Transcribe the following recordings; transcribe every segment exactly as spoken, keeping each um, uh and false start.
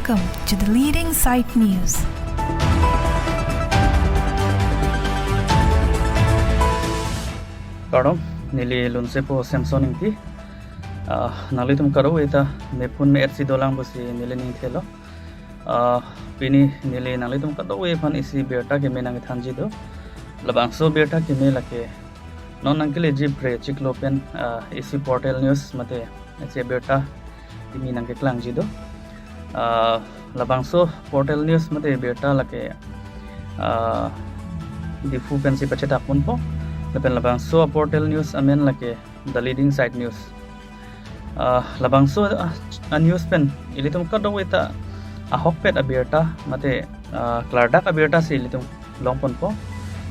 Welcome to the leading site news. Kardom, neli Lunsepo Samson Ingti. Ah, nanglitum kadokave ta mephun me-etsi dolang pusi neli ning thelo. Ah, pini neli nanglitum kadokave aphan isi birta keme nangthanji do. Labangso birta keme lake non nangkeleji phre chiklo pen, ah, isi portal news mate isi birta kimi nangkeklangji do. Ah, labangso portal news mate birta lake, ah, Diphu pensi pachetapponpo. Lapen labangso portal news amen lake The Leading Site News. Ah, labangso, ah, a-news pen ilitum kadokave ta ahokpet abirta mate, ah, klardak abirta si ilitum longponpo.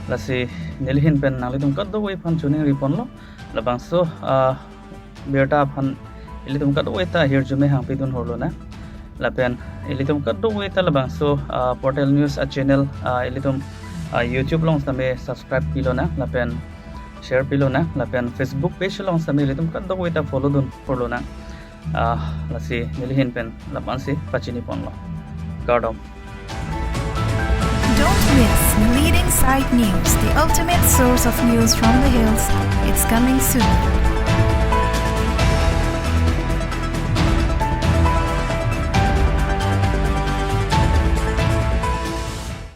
Lasi neli ahin pen nanglitum kadokave aphan choningriponlo. Labangso, ah, birta aphan ilitum kadokave ta hirjume hangpidun horlonang. Lapen ilitum kadokave ta labangso, ah, portal news a-channel, ah, ilitum, ah, YouTube along sitame subscribe pilonang. Lapen share pilonang. Lapen Facebook page along sitame ilitum kadokave ta follow dun horlonang. Ah, lasi neli ahin pen la-ansi pachiniponlo. Kardom. Don't miss the Leading Site News, the ultimate source of news from the hills. It's coming soon.